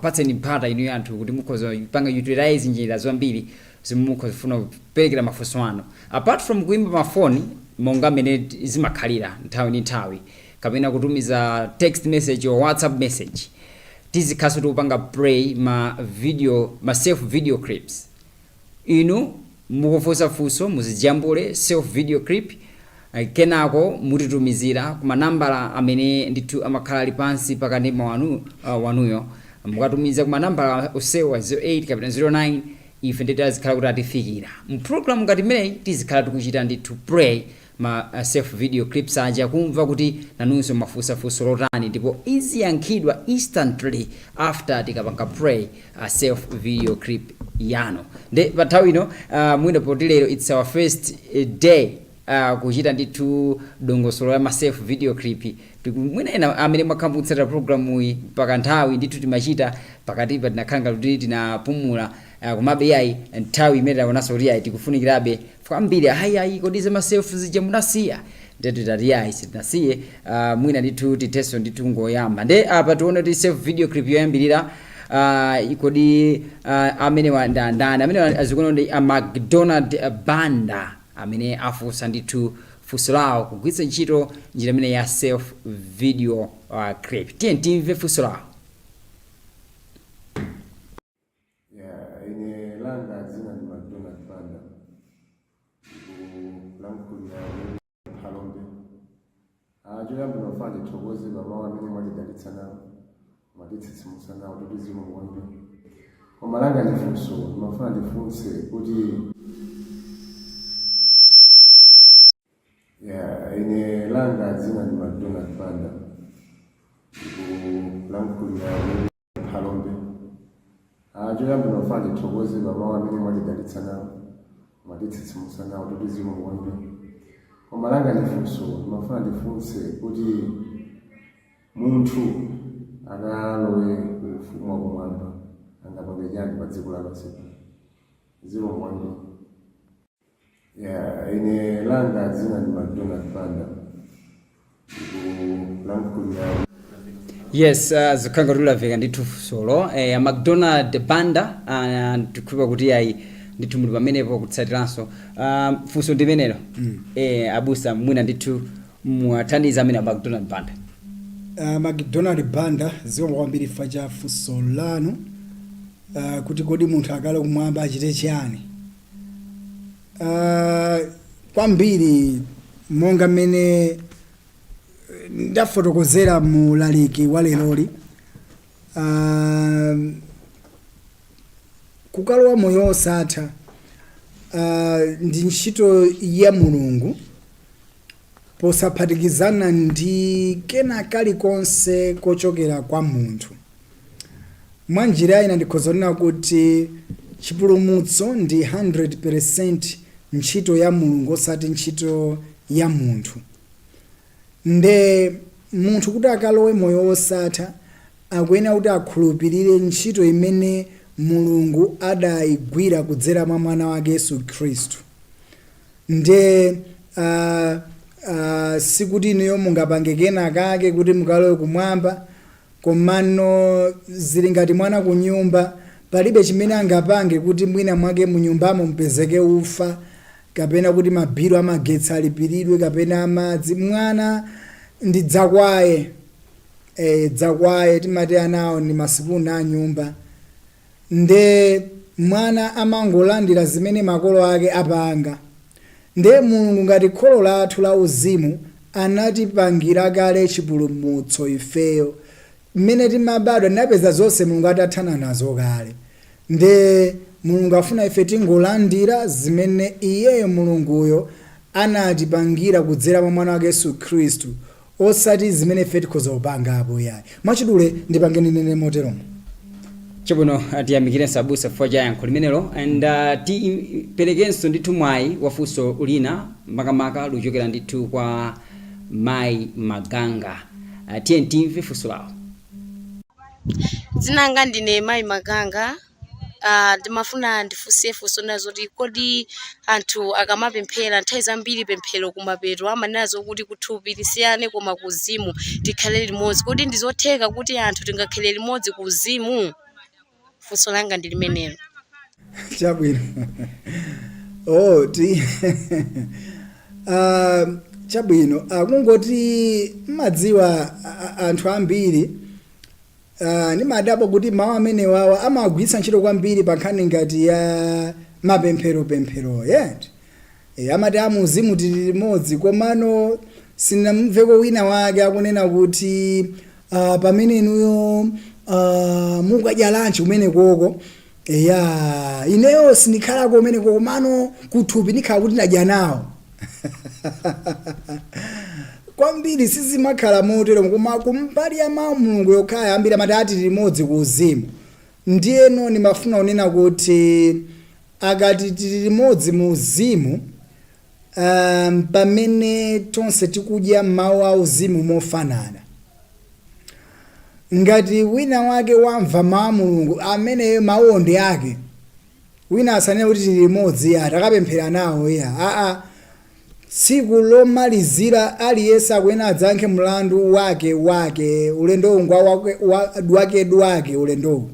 patseni mpata inuyo anthu kuti mukhoza kupanga utilize njira zambiri zomwe mukhoza kufuna kuperekera mafunso anu, apart from kuimba mafoni monga mmene zimakhalira nthawi ndi nthawi, kapena kutumiza text message or WhatsApp message. Tizikhaso tikupanga play ma video, ma self video clips. Inu mukufunsa funso, muzijambule self video clip, kenako mutitumizira ku manambala amene ndithu amakhala ali pansi pakanema wanu wanuyo. Mukatumiza ku manambala osewa 08 kapena 09, ife ndithu azikhala kuti atifikira. Mu program ngati imeneyi tizikhala tikuchita ndithu play ma self video clips aja kumva kuti nanunso mafunsa funso lotani, ndipo iziyankhidwa instantly after tikapanga play self video clip yanu. Nde pa nthawi ino, mwina poti lero it's our first day kuchita ndithu dongosolo la ma self video clip, mwina ena amene mwakhala mukutsatira programu iyi mpaka nthawi ndithu timachita pakatipa, tinakhala ngati kuti tinapumula, komabe yayi, nthawi imene taonanso kuti yayi, tikufunikirabe kwambiri. Ayi ayi, kodi za ma self zija munasiya? Ndetu tati yayi, sitinasiye. Mwina ndithu tithenso ndithu ngoyamba. Nde apa tione kuti self video clip yoyambirira kodi amene wa ndani amene azikuona ndi a McDonald Banda amene afunsa ndithu funso lawo kugwiritsa ntchito njira imene ya self video clip. Tiye timve funso lawo. Yeah, ine langa dzina ndi McDonald Banda, ndikulankhulira Phalombe. Choyamba ndimafuna ndithokoze pamawu amene mwatidalitsa nawo, mwatitsitsimutsa nawo, kuti zikomo kwambiri. Koma langa ndi funso, ndimafuna ndifunse kuti, yeah, ine langa dzina ndi McDonald Banda, ndikulankhulira Phalombe. Choyamba ndimafuna ndithokoze pamawu amene mwatidalitsa nawo, mwatitsitsimutsa nawo, kuti zikomo kwambiri. Koma langa ndi funso, ndimafuna ndifunse kuti munthu akalowe ku ufumu wakumwamba angapange chani pa dziko lapansi pano? Zikomo kwambiri. Yeah, ine langa dzina ndi McDonald Banda, ndikulankhulira Yes, zikhala ngati lamveka ndithu funsolo. McDonald Banda, ndikukhulupirira kuti ayi ndithu muli pamenepo kutsatiranso. Funso ndimenelo. Abusa, mwina ndithu mwathandiza amene a McDonald Banda. McDonald Banda, zikomo kwambiri chifukwa cha funso lanu, kuti kodi munthu akalowe kumwamba achite chani? Kwambiri monga mmene ndafotokozera mu ulaliki wa leroli, kukalowa moyo wosatha ndi ntchito ya Mulungu posaphatikizana ndi kena kalikonse kochokera kwa munthu. Mwa njira ina ndikhoza kunena kuti chipulumutso ndi 100% ntchito ya Mulungu osati ntchito ya munthu. Nde munthu kuti akalowe moyo wosatha akuyenera kuti akhulupirire ntchito imene Mulungu adayigwira kudzera mwa mwana wake Yesu Khristu. Nde Sikuti inuyo mungapange kena kake kuti mukalowe kumwamba, komano zili ngati mwana ku nyumba, palibe chimene angapange kuti mwina mwake munyumbamo mupezeke ufa, kapena kuti mabilu amagetsi alipiridwe, kapena amadzi. Mwana ndi dzakwaye, dzakwaye timati anawo ndi masipuni a nyumba. Nde mwana amangolandira zimene makolo ake apanga. Nde Mulungu ngati kholo lathu la uzimu anatipangira kale chipulumutso ifeyo. Mmene timabadwa tinapeza zonse Mulungu atathana nazo kale. Nde Mulungu afuna ife tingolandira zimene iyeyo Mulunguyo anatipangira kudzera mwa mwana wake Yesu Khristu, osati zimene ife tikhoza kupangapo yayi. Mwachidule ndipange ndinene moteromo. Chabwino, tiyamikirenso abusa chifukwa cha yankho limenelo, and tiperekenso ndithu mwayi wa funso lina, makamaka luchokera ndithu kwa Mayi Maganga. Tiye timve funso lawo. Dzina langa ndine Mayi Maganga. Ndimafuna ndifunse funso na zoti kodi anthu akamapemphera nthawi zambiri pemphero kumapeto amanena zokuti kuthupi tisiyane koma kuuzimu tikhale limodzi. Kodi ndizotheka kuti anthu tingakhale limodzi kuuzimu? Funso langa ndi limenelo. Chabwino. Oh, ti chabwino, akungoti mmadziwa anthu ambiri, ndimadabwa kuti mawu amenewawa amagwiritsa ntchito kwambiri pa nkhani ngati ya mapemphero pemphero yet. Amati amuzimu tili limodzi, komano sindinamumveko wina wake akunena kuti pamene inuyo mukadya lunch kumene koko, eya, ineyo sindikhalako kumene koko, komano kuthupi ndikhala kuti ndadya nawo. Kwambiri sizimakhala motero, koma kumbali ya mawu Mulungu yokhayo ambiri amati ati limodzi ku uzimu. Ndiyeno ndimafuna kunena kuti akati tili limodzi mu uzimu, pamene tonse tikudya mawu a uzimu mofanana. Ngati wina wake wamva mawu a Mulungu, ameneyo mawuwo ndi ake. Wina asanene kuti tili limodzi ya takapemphera nawo ya aa. Tsiku lomalizira aliyense akuyenera adzayankhe mlandu wake wake. Ulendowu ngwa wake dwakedwake ulendowu.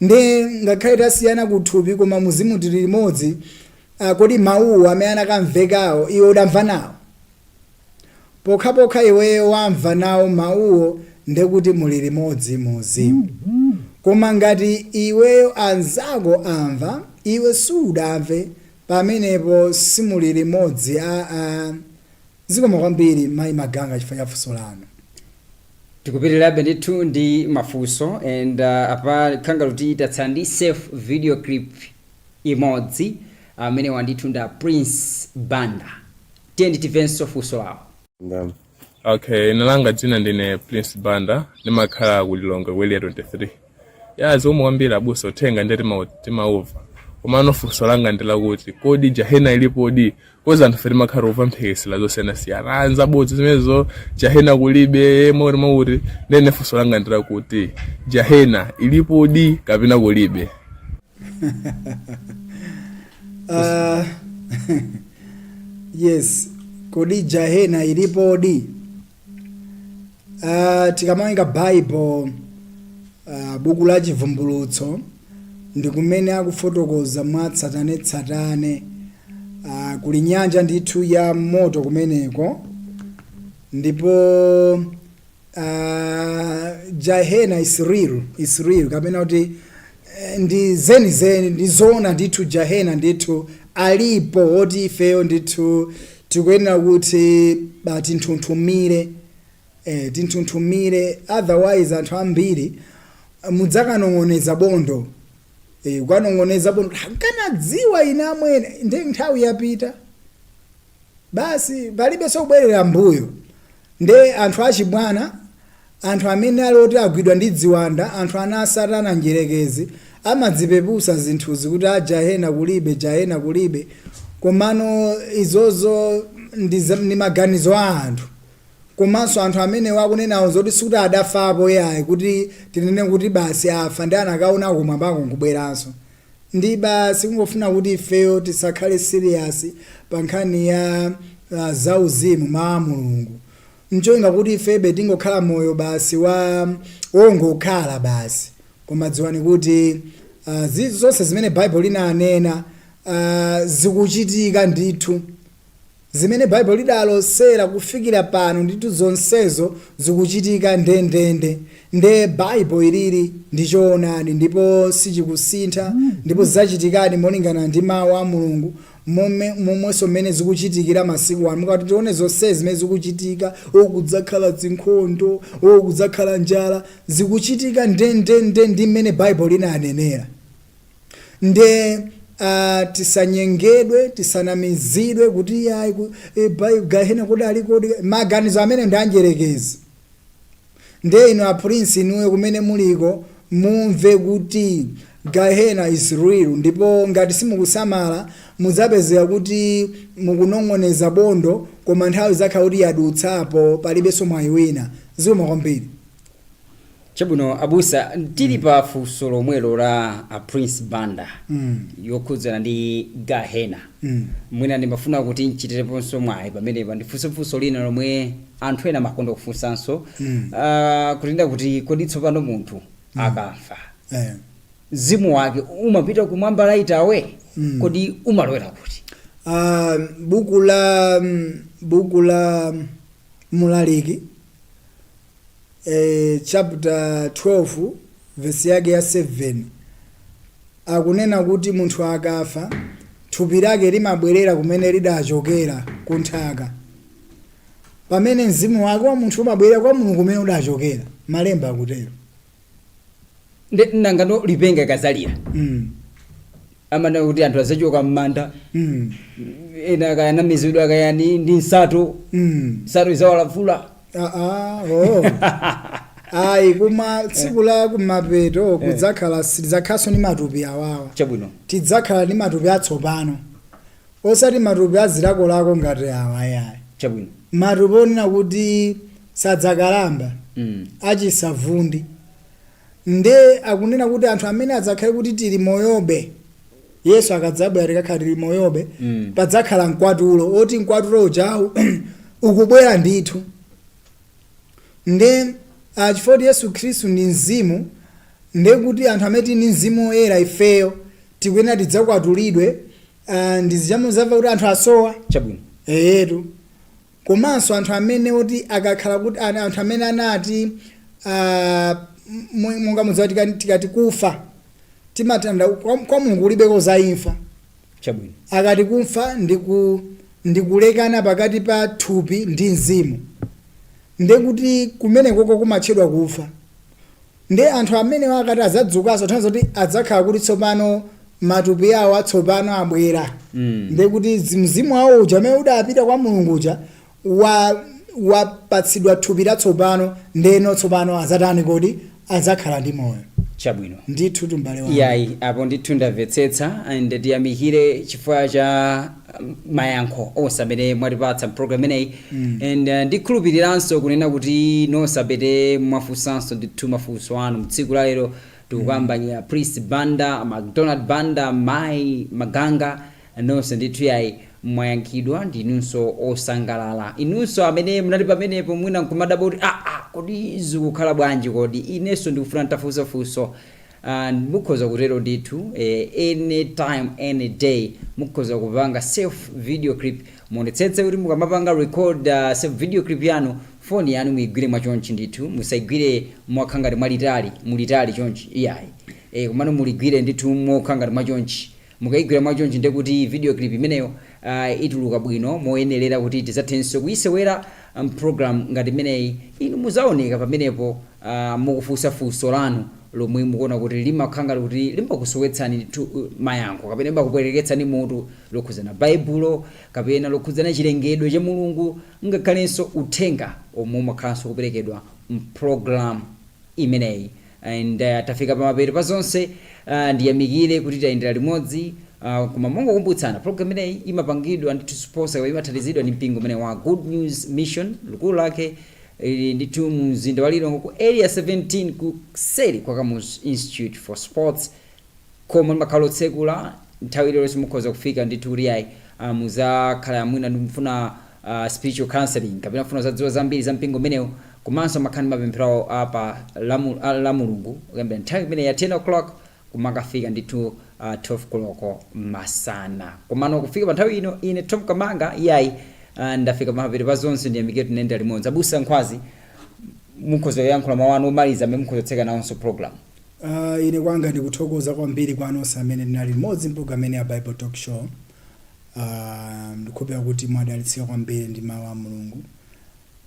Nde ngakhale tasiyana kuthupi koma muzimu tili limodzi. Kodi mawuwo amene anakamvekawo iwe udamva nawo? Pokhapokha iweyo wamva nawo mawuwo ndekuti muli limodzi mu uzimu. Koma ngati iweyo anzako amva iwe sudamve, pamenepo simuli limodzi aa. Zikomo kwambiri Mayi Maganga chifukwa cha funso lanu. Tikupitirirabe ndithu ndi mafunso, and apa khanga kuti tatsala ndi safe video clip imodzi. Amenewa ndithu nda Prince Banda. Tiyeni timvenso funso lawo. Ndam. Okay, ine langa dzina ndine Prince Banda, ndimakhala ku Lilongwe ku Area 23. Ya, zikomo kwambiri abusa, uthenga ndiye timauva. Komano funso langa ndi lakuti kodi jahena ilipodi? Koza anthu fe timakhala kumva mphekesera zosiyanasiyana. Ah, nzabodza zimenezo, jahena kulibe, moti mauti. Ndene funso langa ndi lakuti jahena ilipodi kapena kulibe? Yes, kodi jahena ilipodi? Tikamawerenga Bible, buku la Chivumbulutso, ndi kumene akufotokoza mwatsatanetsatane. Kuli nyanja ndithu ya moto kumeneko, ndipo jahena is real, is real, kapena kuti ndi zenizeni, ndi zoona ndithu. Jahena ndithu alipo, woti ifeyo ndithu tikuyenera kuti tinthunthumire, tinthunthumire, otherwise anthu ambiri mudzakanong'oneza bondo, kukanong'oneza bondo, nkanadziwa ine amwene. Ndi nthawi yapita basi, palibenso kubwerera mbuyo. Nde anthu achibwana, anthu amene ali oti agwidwa ndi dziwanda, anthu ana a Satana njerekezi, amadzipepusa zinthuzi kuti a jahena kulibe, jahena kulibe. Komano izozo ndi maganizo a anthu. Komanso anthu amenewo akunenawo zoti sikuti adafapo yayi, kuti tinene kuti basi afa ndi anakaona kumwambako nkubweranso. Ndi basi kungofuna kuti ifeyo tisakhale serious pa nkhani ya zauzimu mawu a Mulungu ncholinga kuti ifebe tingokhala moyo basi wa wongokhala basi. Koma dziwani kuti zonse zimene Baibulo linanena zikuchitika ndithu. Zimene Baibulo lidalosera kufikira pano ndithu zonsezo zikuchitika ndendende. Nde Baibulo ilili ndi choonadi ndipo sichikusintha, ndipo zachitikadi molingana ndi mawu a Mulungu momwenso mmene zikuchitikira masiku ano. Mukati tione zonse zimene zikuchitika, o kudzakhala zinkhondo, o kudzakhala njala, zikuchitika ndendende ndi mmene Baibulo linanenera. Nde tisanyengedwe, tisanamizidwe kuti ayi, gahena kodi alikodi. Maganizo amene ndi anjerekezi. Nde inu a Prince, inuyo kumene muliko, mumve kuti gahena is real, ndipo ngati simukusamala mudzapezeka kuti mukunong'oneza bondo, koma nthawi zakhala kuti yadutsapo, palibenso mwayi wina. Zikomo kwambiri. Chabwino abusa, tili pa funso lomwelo la a Prince Banda yokhudzana ndi gahena. Mwina ndimafuna kuti nchitireponso mwayi pamenepa ndifunse funso lina lomwe anthu ena amakonda kufunsanso, kutinda kuti kodi tsopano munthu akafa, mzimu wake umapita kumwamba right away? Kodi umalowera kuti? Buku la Mulaliki, chapter 12 verse yake ya 7 akunena kuti munthu akafa, thupi lake limabwerera kumene lidachokera, kunthaka, pamene mzimu wake wa munthu umabwerera kwa Mulungu kumene udachokera. Malemba akutero. Nde nangano lipenga kazalira, amanena kuti anthu azachoka m'manda, ena akayanamizidwa akayani ndi nsato, nsato izawalavula. Ah, ah, oh. Ayi, kuma tsiku la kumapeto kudzakhala, sitidzakhalanso ndi matupi awawa. Tidzakhala ndi matupi atsopano, osati matupi azilakolako ngati awa, ayayi. Matupi onena kuti sadzakalamba, achisavundi. Nde akunena kuti anthu amene adzakhale kuti tili moyobe Yesu akadzabwera, tikakhala tili moyobe, padzakhala mkwatulo, oti mkwatulo ujawu ukubwera ndithu. Nde chifukwa kuti Yesu Khristu ndi mzimu, nde kuti anthu amene tili ndi Mzimu Woyera ifeyo tikuyenera tidzakwatulidwe. Ndi zija muzamva kuti anthu asowa. Eyetu. Komanso anthu amene oti akakhala kuti anthu amene anati, monga mudziwa, tikati kufa timatanda kwa Mulungu kulibeko za imfa. Akati kufa ndikulekana pakati pa thupi ndi mzimu, nde kuti kumenekoko kumatchedwa kufa. Nde anthu amene akati adzadzukanso, tanthauza kuti adzakhala kuti tsopano matupi awo atsopano abwera. Nde kuti mzimu wawo uja umene udapita kwa Mulungu uja wapatsidwa thupi latsopano. Ndeno tsopano adzatani kodi? Adzakhala ndi moyo. Ndithu, tumbale wanga. Iyayi, apo ndithu ndamvetsetsa, and tiyamikire chifukwa cha mayankho onse amene mwatipatsa mpulogalamu imeneyi. And ndikhulupiriranso kunena kuti nonse amene mwafunsanso ndithu mafunso anu mtsiku la lero, tikukamba ya Prince Banda, McDonald Banda, Mai Maganga, nonse ndithu yayi mwayankhidwa, ndinunso osangalala. Inunso amene munali pamenepo mwina nkumadabwa kuti kodi zikukhala bwanji, kodi inenso ndikufuna ntafunsa funso, mukhoza kutero ndithu. Anytime, any day mukhoza kupanga self video clip. Muonetsetse kuti mukamapanga record self video clip yanu, foni yanu muyigwire mwachonchi ndithu. Musayigwire mwakha ngati mwalitali, mulitali chonchi, iyayi. Komano muligwire ndithu mokha ngati mwachonchi. Mukayigwira mwachonchi, ndekuti video clip imeneyo ituluka bwino moyenerera kuti tidzathenso kuyisewera program ngati imeneyi. Inu muzaoneka pamenepo mukufunsa funso lanu lomwe mukuona kuti limakhala ngati kuti limakusowetsani ndithu mayankho kapena limakupwereketsani mutu, lokhudzana Baibulo kapena lokhudzana chilengedwe cha Mulungu, ngakhalenso uthenga omwe umakhalanso kuperekedwa mprogram imeneyi. And tafika pamapeto pa zonse. Ndiyamikire kuti tayendera limodzi, koma mongokumbutsana, program imeneyi imapangidwa ndithu sponsor kapena imathandizidwa ndi mpingo umene wa Good News Mission. Likulu lake ili ndithu mu mzinda wa Lilongwe ku Area 17, kuseri kwa Kamuzu Institute for Sports. Khomo limakhala lotsekula nthawi iliyonse, mukhoza kufika ndithu kuti yayi, muzakhala mwina ndimufuna. spiritual counseling kapena kufuna zadziwa zambiri za mpingo umenewu komanso amakhala ndi mapemphero apa la mulungu kuyambira nthawi imene ya 10 o'clock kumakafika ndithu 12 koloko masana. Komano kufika pa nthawi ino ine Tom Kamanga iyayi, ndafika pamapeto pa zonse. Ndiyamikire tinenda limodzi. Abusa Nkhwazi, mukhoza kuyankhula mawu anu omaliza amene mukhoza kutseka nawonso program. Ine kwanga ndikuthokoza kwambiri kwa nonse amene tinali limodzi mpulogalamu imene ya Bible Talk Show. Ndikukhulupirira kuti mwadalitsika kwambiri ndi mawu a Mulungu.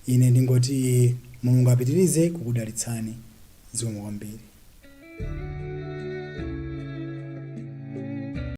Ine ndingoti Mulungu apitirize kukudalitsani. Zikomo kwambiri.